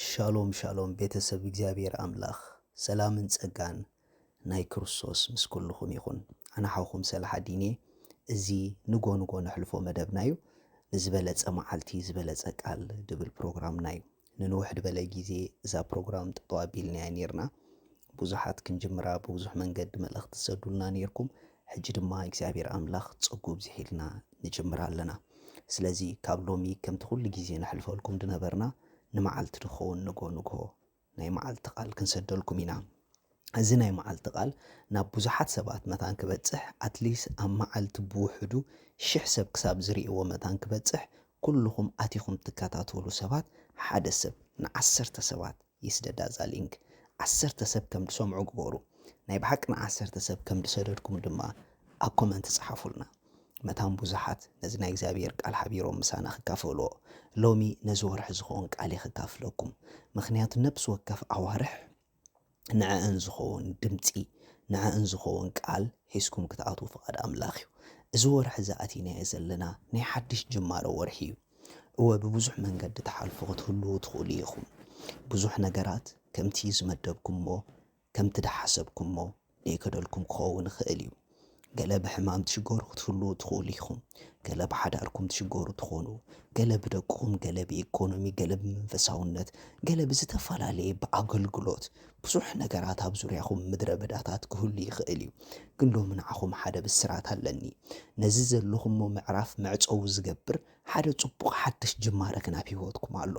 ሻሎም ሻሎም ቤተሰብ እግዚኣብሔር ኣምላኽ ሰላምን ጸጋን ናይ ክርስቶስ ምስ ኩልኹም ይኹን። ኣነ ሓውኹም ሰላሓዲን እየ። እዚ ንጎ ንጎ ነሕልፎ መደብና እዩ። ንዝበለጸ መዓልቲ ዝበለጸ ቃል ድብል ፕሮግራምና እዩ። ንንውሕ ዝበለ ግዜ እዛ ፕሮግራም ጠጠው ኣቢልናያ ኔርና። ብዙሓት ክንጅምራ ብብዙሕ መንገዲ መልእኽቲ ትሰዱልና ኔርኩም። ሕጂ ድማ እግዚኣብሔር ኣምላኽ ጸጉ ኣብዚሒልና ንጅምር ኣለና። ስለዚ ካብ ሎሚ ከምቲ ኩሉ ግዜ ነሕልፈልኩም ድነበርና ንመዓልቲ ድኸውን ንጎ ንግሆ ናይ መዓልቲ ቃል ክንሰደልኩም ኢና። እዚ ናይ መዓልቲ ቃል ናብ ብዙሓት ሰባት መታን ክበጽሕ ኣትሊስ ኣብ መዓልቲ ብውሕዱ ሽሕ ሰብ ክሳብ ዝርእይዎ መታን ክበጽሕ ኩልኹም ኣቲኹም ትከታተሉ ሰባት ሓደ ሰብ ንዓሰርተ ሰባት ይስደዳ እዛ ሊንክ። ዓሰርተ ሰብ ከም ድሰምዑ ግበሩ። ናይ ብሓቂ ንዓሰርተ ሰብ ከም ድሰደድኩም ድማ ኣብ ኮመንት ጸሓፉልና። መታን ብዙሓት ነዚ ናይ እግዚኣብሔር ቃል ሓቢሮም ምሳና ክካፈልዎ ሎሚ ነዚ ወርሒ ዝኸውን ቃል እየ ክካፍለኩም። ምኽንያቱ ነብሲ ወከፍ ኣዋርሕ ንዕእን ዝኸውን ድምፂ ንዕእን ዝኸውን ቃል ሒዝኩም ክትኣትዉ ፍቓድ ኣምላኽ እዩ። እዚ ወርሒ እዚ ኣቲናዮ ዘለና ናይ ሓድሽ ጅማሮ ወርሒ እዩ። እወ ብብዙሕ መንገዲ ትሓልፉ ክትህልዉ ትኽእሉ ኢኹም። ብዙሕ ነገራት ከምቲ ዝመደብኩሞ ከምቲ ድሓሰብኩሞ ደይከደልኩም ክኸውን ይኽእል እዩ። ገለ ብሕማም ትሽገሩ ክትህልዉ ትኽእሉ ኢኹም። ገለ ብሓዳርኩም ትሽገሩ ትኾኑ። ገለ ብደቅኹም፣ ገለ ብኢኮኖሚ፣ ገለ ብመንፈሳውነት፣ ገለ ብዝተፈላለየ ብኣገልግሎት ብዙሕ ነገራት ኣብ ዙርያኹም ምድረ በዳታት ክህሉ ይኽእል እዩ። ግን ሎሚ ንዓኹም ሓደ ብስራት ኣለኒ። ነዚ ዘለኹሞ ምዕራፍ መዕጸዊ ዝገብር ሓደ ጽቡቕ ሓድሽ ጅማረ ግን ኣብ ህይወትኩም ኣሎ።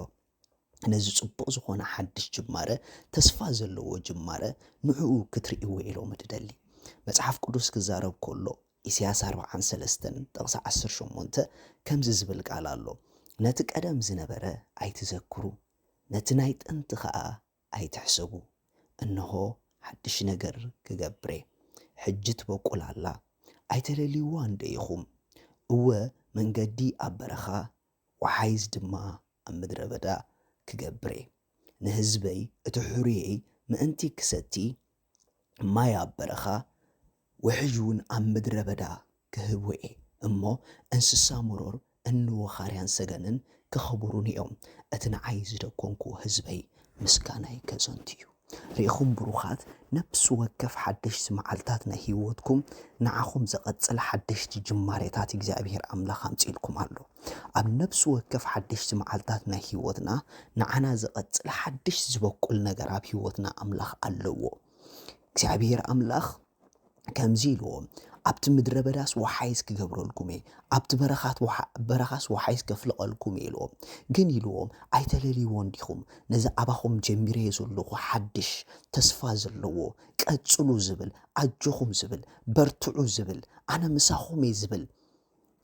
ነዚ ጽቡቕ ዝኾነ ሓድሽ ጅማረ፣ ተስፋ ዘለዎ ጅማረ ንዕኡ ክትርእይዎ ኢሎም ትደሊ። መጽሓፍ ቅዱስ ክዛረብ ከሎ ኢሳያስ ኣርብዓን ሰለስተን ጥቕሲ ዓሰርተ ሸሞንተ ከምዚ ዝብል ቃል ኣሎ። ነቲ ቀደም ዝነበረ ኣይትዘክሩ፣ ነቲ ናይ ጥንቲ ኸኣ ኣይትሕሰቡ። እንሆ ሓድሽ ነገር ክገብር እየ፣ ሕጂ ትበቁል ኣላ፣ ኣይተለልይዋ እንዶ ኢኹም። እወ መንገዲ ኣብ በረኻ፣ ወሓይዝ ድማ ኣብ ምድረ በዳ ክገብር እየ። ንህዝበይ እቲ ሕሩየይ ምእንቲ ክሰቲ ማይ ኣብ በረኻ፣ ውሕጅ እውን ኣብ ምድረ በዳ ክህቦ እየ። እሞ እንስሳ መሮር እኒ ወኻርያን ሰገንን ክኸብሩኒ እዮም። እቲ ንዓይ ዝደኮንኩ ህዝበይ ምስጋናይ ከዘንቱ እዩ። ርኢኹም ብሩኻት፣ ነብሲ ወከፍ ሓደሽቲ መዓልታት ናይ ህይወትኩም ንዓኹም ዘቐጽል ሓደሽቲ ጅማሬታት እግዚኣብሔር ኣምላኽ ኣምጺእልኩም ኣሎ። ኣብ ነብሲ ወከፍ ሓደሽቲ መዓልታት ናይ ህይወትና ንዓና ዘቐጽል ሓድሽ ዝበቁል ነገር ኣብ ህይወትና ኣምላኽ ኣለዎ። እግዚኣብሔር ኣምላኽ ከምዚ ኢልዎም፣ ኣብቲ ምድረ በዳስ ወሓይዝ ክገብረልኩም እየ፣ ኣብቲ በረኻት ወሓ- በረኻስ ወሓይዝ ከፍልቐልኩም እየ ኢልዎም። ግን ኢልዎም ኣይተለልይዎ እንዲኹም፣ ነዚ ኣባኹም ጀሚረዮ ዘለኹ ሓድሽ ተስፋ ዘለዎ ቀጽሉ ዝብል፣ ኣጆኹም ዝብል፣ በርትዑ ዝብል፣ ኣነ ምሳኹም እየ ዝብል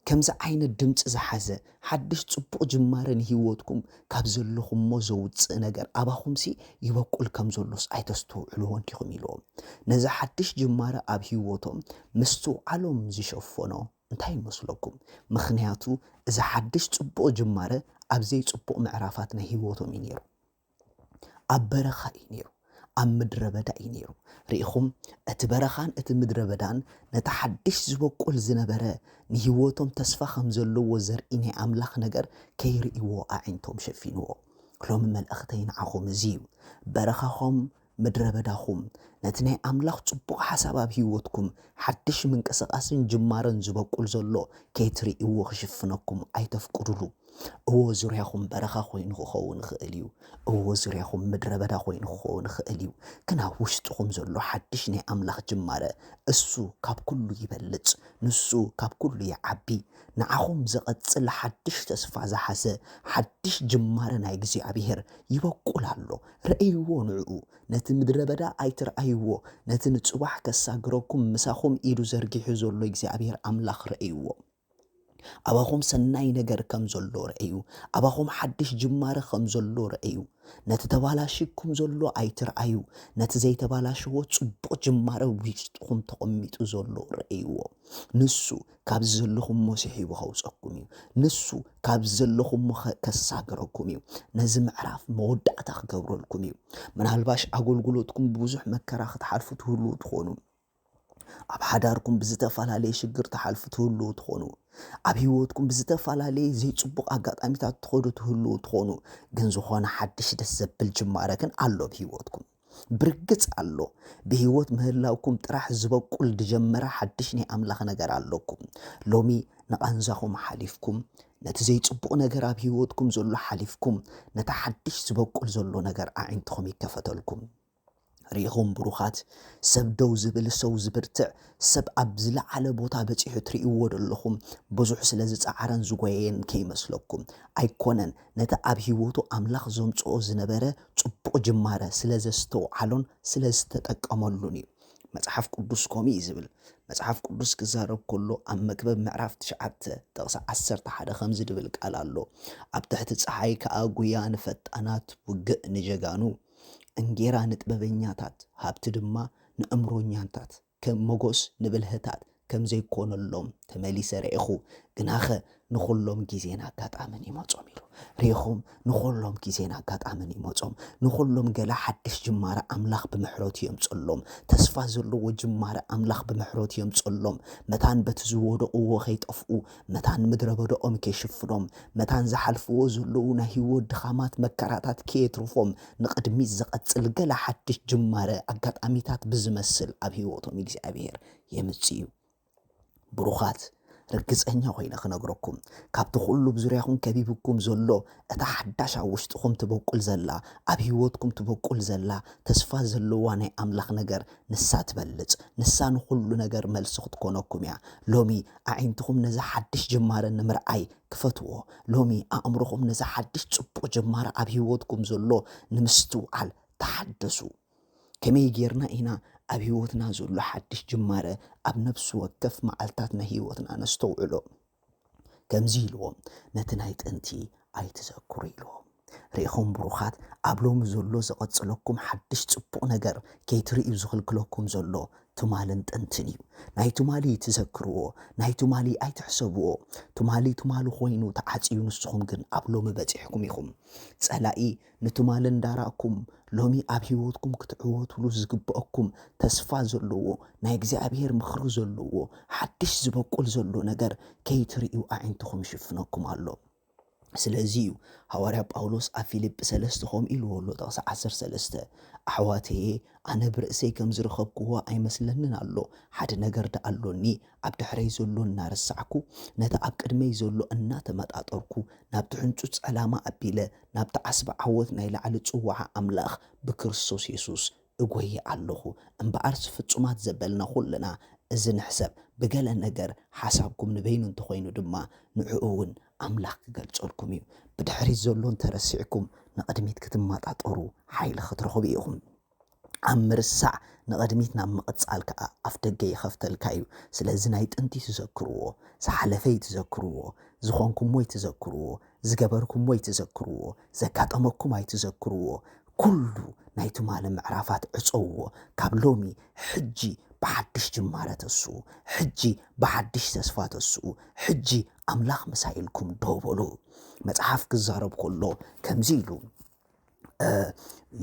ከምዚ ዓይነት ድምፂ ዝሓዘ ሓድሽ ፅቡቕ ጅማረ ንህይወትኩም ካብ ዘለኹሞ ዘውፅእ ነገር ኣባኹምሲ ይበቁል ከም ዘሎስ ኣይተስተውዕልዎን ዲኹም ኢልዎም። ነዚ ሓድሽ ጅማረ ኣብ ህይወቶም ምስትውዓሎም ዝሸፈኖ እንታይ ይመስለኩም? ምኽንያቱ እዚ ሓድሽ ፅቡቕ ጅማረ ኣብ ዘይፅቡቕ ምዕራፋት ናይ ህይወቶም እዩ ነይሩ። ኣብ በረኻ እዩ ነይሩ፣ ኣብ ምድረ በዳ እዩ ነይሩ። ርኢኹም፣ እቲ በረኻን እቲ ምድረ በዳን ነቲ ሓድሽ ዝበቁል ዝነበረ ንህይወቶም ተስፋ ከም ዘለዎ ዘርኢ ናይ ኣምላኽ ነገር ከይርእይዎ ኣዒንቶም ሸፊንዎ። ሎሚ መልእኽተይ ንዓኹም እዚ እዩ። በረኻኹም፣ ምድረ በዳኹም ነቲ ናይ ኣምላኽ ጽቡቕ ሓሳብ ኣብ ህይወትኩም ሓድሽ ምንቅስቓስን ጅማረን ዝበቁል ዘሎ ከይትርእይዎ ክሽፍነኩም ኣይተፍቅዱሉ። እዎ ዙርያኹም በረኻ ኮይኑ ክኸውን ይኽእል እዩ። እዎ ዙርያኹም ምድረ በዳ ኮይኑ ክኸውን ይኽእል እዩ። ግን ኣብ ውሽጥኹም ዘሎ ሓድሽ ናይ ኣምላኽ ጅማረ እሱ ካብ ኩሉ ይበልጽ። ንሱ ካብ ኩሉ ይዓቢ። ንዓኹም ዘቐጽል ሓድሽ ተስፋ ዝሓዘ ሓድሽ ጅማረ ናይ እግዚኣብሔር ይበቁል ኣሎ። ረእይዎ ንዕኡ። ነቲ ምድረ በዳ ኣይትርኣይዎ። ነቲ ንጽባሕ ከሳግረኩም ምሳኹም ኢዱ ዘርጊሑ ዘሎ እግዚኣብሔር ኣምላኽ ረእይዎ። ኣባኹም ሰናይ ነገር ከም ዘሎ ረእዩ። ኣባኹም ሓድሽ ጅማረ ከም ዘሎ ረእዩ። ነቲ ተባላሽኩም ዘሎ ኣይትርኣዩ። ነቲ ዘይተባላሸዎ ጽቡቕ ጅማረ ውሽጥኹም ተቐሚጡ ዘሎ ረእይዎ። ንሱ ካብዚ ዘለኹሞ ስሒቡ ከውፀኩም እዩ። ንሱ ካብዚ ዘለኹሞ ከ- ከሳግረኩም እዩ። ነዚ ምዕራፍ መወዳእታ ክገብረልኩም እዩ። ምናልባሽ ኣገልግሎትኩም ብብዙሕ መከራ ክትሓልፉ ትህልዉ ትኾኑ። ኣብ ሓዳርኩም ብዝተፈላለየ ሽግር ትሓልፉ ትህልዉ ትኾኑ። ኣብ ህይወትኩም ብዝተፈላለየ ዘይፅቡቕ ኣጋጣሚታት ትኸዱ ትህልዉ ትኾኑ፣ ግን ዝኾነ ሓድሽ ደስ ዘብል ጅማረ ግን ኣሎ ኣብ ህይወትኩም። ብርግጽ ኣሎ። ብህይወት ምህላውኩም ጥራሕ ዝበቁል ዝጀመረ ሓድሽ ናይ ኣምላኽ ነገር ኣለኩም። ሎሚ ንቓንዛኹም ሓሊፍኩም፣ ነቲ ዘይጽቡቕ ነገር ኣብ ህይወትኩም ዘሎ ሓሊፍኩም፣ ነቲ ሓድሽ ዝበቁል ዘሎ ነገር ኣዒንትኹም ይከፈተልኩም። ርኢኹም ብሩኻት፣ ሰብ ደው ዝብል፣ ሰው ዝብርትዕ፣ ሰብ ኣብ ዝለዓለ ቦታ በጺሑ ትርእይዎ ዘለኹም፣ ብዙሕ ስለ ዝጸዓረን ዝጎየየን ከይመስለኩም። ኣይኮነን፣ ነቲ ኣብ ህይወቱ ኣምላኽ ዘምጽኦ ዝነበረ ጽቡቕ ጅማረ ስለ ዘስተውዓሎን ስለ ዝተጠቀመሉን እዩ። መጽሓፍ ቅዱስ ከምኡ እዩ ዝብል። መጽሓፍ ቅዱስ ክዛረብ ከሎ ኣብ መክብብ ምዕራፍ ትሽዓተ ጥቕሲ ዓሰርተ ሓደ ከምዚ ድብል ቃል ኣሎ። ኣብ ትሕቲ ጸሓይ ከኣ ጉያ ንፈጣናት፣ ውግእ ንጀጋኑ፣ እንጌራ ንጥበበኛታት፣ ሃብቲ ድማ ንእምሮኛታት፣ ከም መጎስ ንብልህታት ከም ዘይኮነሎም ተመሊሰ ርኤኹ። ግናኸ ንኹሎም ግዜን ኣጋጣምን ይመጾም ኢሉ። ርኢኹም፣ ንኹሎም ግዜን ኣጋጣምን ይመጾም። ንኹሎም ገለ ሓድሽ ጅማረ ኣምላኽ ብምሕረቱ የምጸሎም። ተስፋ ዘለዎ ጅማረ ኣምላኽ ብምሕረቱ የምጸሎም። መታን በቲ ዝወደቕዎ ከይጠፍኡ፣ መታን ምድረ በዳኦም ከይሽፍኖም፣ መታን ዝሓልፍዎ ዘለዉ ናይ ህይወት ድኻማት መከራታት ከየትርፎም፣ ንቕድሚት ዝቐጽል ገለ ሓድሽ ጅማረ ኣጋጣሚታት ብዝመስል ኣብ ህይወቶም እግዚኣብሔር የምጽእ እዩ። ብሩኻት፣ ርግጸኛ ኮይነ ክነግረኩም፣ ካብቲ ኩሉ ብዙርያኹም ከቢብኩም ዘሎ፣ እታ ሓዳሽ ኣብ ውሽጥኹም ትበቁል ዘላ፣ ኣብ ህይወትኩም ትበቁል ዘላ፣ ተስፋ ዘለዋ ናይ ኣምላኽ ነገር፣ ንሳ ትበልጽ። ንሳ ንኹሉ ነገር መልሲ ክትኮነኩም እያ። ሎሚ ኣዒንትኹም ነዚ ሓድሽ ጅማረ ንምርኣይ ክፈትዎ። ሎሚ ኣእምሮኹም ነዚ ሓድሽ ጽቡቕ ጅማረ ኣብ ህይወትኩም ዘሎ ንምስትውዓል ተሓደሱ። ከመይ ጌርና ኢና ኣብ ህይወትና ዘሎ ሓድሽ ጅማረ ኣብ ነፍሲ ወከፍ መዓልታት ናይ ህይወትና ነስተውዕሎ? ከምዚ ኢልዎም፣ ነቲ ናይ ጥንቲ ኣይትዘክሩ ኢልዎም። ርኢኹም ብሩኻት፣ ኣብ ሎሚ ዘሎ ዘቐጽለኩም ሓድሽ ጽቡቕ ነገር ከይትርእዩ ዝኽልክለኩም ዘሎ ትማልን ጥንትን እዩ። ናይ ትማሊ ትዘክርዎ፣ ናይ ትማሊ ኣይትሕሰብዎ። ትማሊ ትማሊ ኮይኑ ተዓጽዩ፣ ንስኹም ግን ኣብ ሎሚ በጺሕኩም ኢኹም። ጸላኢ ንትማሊ እንዳራእኩም፣ ሎሚ ኣብ ህይወትኩም ክትዕወትሉ ዝግብአኩም፣ ተስፋ ዘለዎ፣ ናይ እግዚኣብሔር ምኽሪ ዘለዎ፣ ሓድሽ ዝበቁል ዘሎ ነገር ከይትርእዩ ኣዒንትኹም ይሽፍነኩም ኣሎ። ስለዚ እዩ ሃዋርያ ጳውሎስ ኣብ ፊልጲ ሰለስተ ከምኡ ኢልዎ ኣሎ፣ ጥቕሲ ዓሰርተ ሰለስተ፣ ኣሕዋተየ፣ ኣነ ብርእሰይ ከም ዝረኸብክዎ ኣይመስለንን ኣሎ። ሓደ ነገር ደኣ ኣሎኒ፣ ኣብ ድሕረይ ዘሎ እናረሳዕኩ፣ ነቲ ኣብ ቅድመይ ዘሎ እናተመጣጠርኩ፣ ናብቲ ሕንጹጽ ዕላማ ኣቢለ፣ ናብቲ ዓስቢ ዓወት ናይ ላዕሊ ጽዋዓ ኣምላኽ ብክርስቶስ የሱስ እጎዪ ኣለኹ። እምበኣርስ ፍጹማት ዘበልና ኩልና እዚ ንሕሰብ፣ ብገለ ነገር ሓሳብኩም ንበይኑ እንተኾይኑ ድማ፣ ንዕኡ እውን ኣምላኽ ክገልጸልኩም እዩ። ብድሕሪት ዘሎ እንተረሲዕኩም፣ ንቕድሚት ክትመጣጠሩ ሓይሊ ክትረኽቡ ኢኹም። ኣብ ምርሳዕ ንቕድሚት ናብ ምቕጻል ከኣ ኣፍ ደገ ይኸፍተልካ እዩ። ስለዚ ናይ ጥንቲ ትዘክርዎ፣ ዝሓለፈ ይትዘክርዎ፣ ዝኾንኩሞ ይትዘክርዎ፣ ዝገበርኩሞ ይትዘክርዎ፣ ዘጋጠመኩም ኣይትዘክርዎ። ኩሉ ናይ ትማሊ ምዕራፋት ዕጸውዎ። ካብ ሎሚ ሕጂ ብሓድሽ ጅማረ ተስኡ፣ ሕጂ ብሓድሽ ተስፋ ተስኡ፣ ሕጂ ኣምላኽ ምሳይ ኢልኩም ደው በሉ። መጽሓፍ ክዛረብ ከሎ ከምዚ ኢሉ፣ እ፣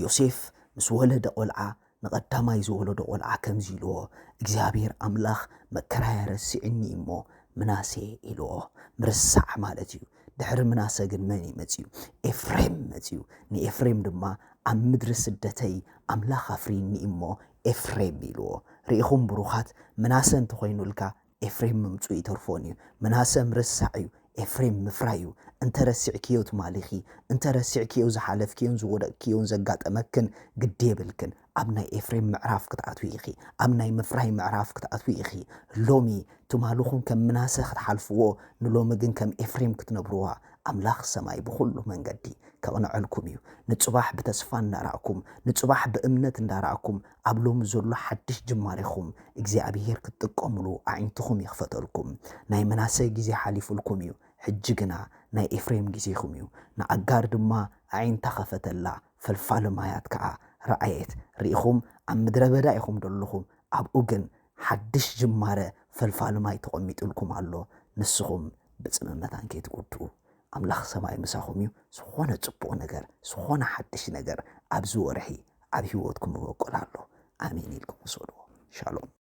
ዮሴፍ ምስ ወለደ ቆልዓ፣ ንቐዳማይ ዝወለዶ ቆልዓ ከምዚ ኢልዎ፣ እግዚኣብሔር ኣምላኽ መከራይ ረሲዕኒ እሞ ምናሴ ኢልዎ። ምርሳዕ ማለት እዩ። ድሕሪ ምናሰ ግን መን እዩ መጺኡ? ኤፍሬም መጺኡ። ንኤፍሬም ድማ ኣብ ምድሪ ስደተይ ኣምላኽ ኣፍሪኒ እሞ ኤፍሬም ኢልዎ። ርኢኹም ብሩኻት፣ ምናሰ እንተኾይኑልካ ኤፍሬም ምምጽኡ ይተርፎን እዩ። ምናሰ ምርሳዕ እዩ፣ ኤፍሬም ምፍራይ እዩ። እንተ ረሲዕክዮ ትማሊኺ፣ እንተ ረሲዕክዮ ዝሓለፍክዮን ዝወደቅክዮን ዘጋጠመክን ግዲ የብልክን። ኣብ ናይ ኤፍሬም ምዕራፍ ክትኣትዊ ኢኺ፣ ኣብ ናይ ምፍራይ ምዕራፍ ክትኣትዊ ኢኺ። ሎሚ ትማልኹም ከም ምናሰ ክትሓልፍዎ፣ ንሎሚ ግን ከም ኤፍሬም ክትነብርዋ ኣምላኽ ሰማይ ብኹሉ መንገዲ ከቕንዐልኩም እዩ። ንጽባሕ ብተስፋ እንዳራእኩም፣ ንጽባሕ ብእምነት እንዳራእኩም፣ ኣብ ሎሚ ዘሎ ሓድሽ ጅማሬኹም እግዚኣብሄር ክትጥቀምሉ ኣዒንትኹም ይኽፈተልኩም። ናይ ምናሰ ግዜ ሓሊፉልኩም እዩ፣ ሕጂ ግና ናይ ኤፍሬም ግዜኹም እዩ። ንኣጋር ድማ ኣዒንታ ኸፈተላ፣ ፈልፋሊ ማያት ከኣ ረኣየት። ርኢኹም፣ ኣብ ምድረ በዳ ኢኹም ደለኹም፣ ኣብኡ ግን ሓድሽ ጅማረ ፈልፋሊ ማይ ተቐሚጡልኩም ኣሎ። ንስኹም ብጽምእ መታን ከይትጉድኡ። ኣምላኽ ሰማይ ምሳኹም እዩ። ዝኾነ ጽቡቕ ነገር፣ ዝኾነ ሓድሽ ነገር ኣብዚ ወርሒ ኣብ ህይወትኩም ይበቁል ኣሎ። ኣሜን ኢልኩም ውሰድዎ። ሻሎም።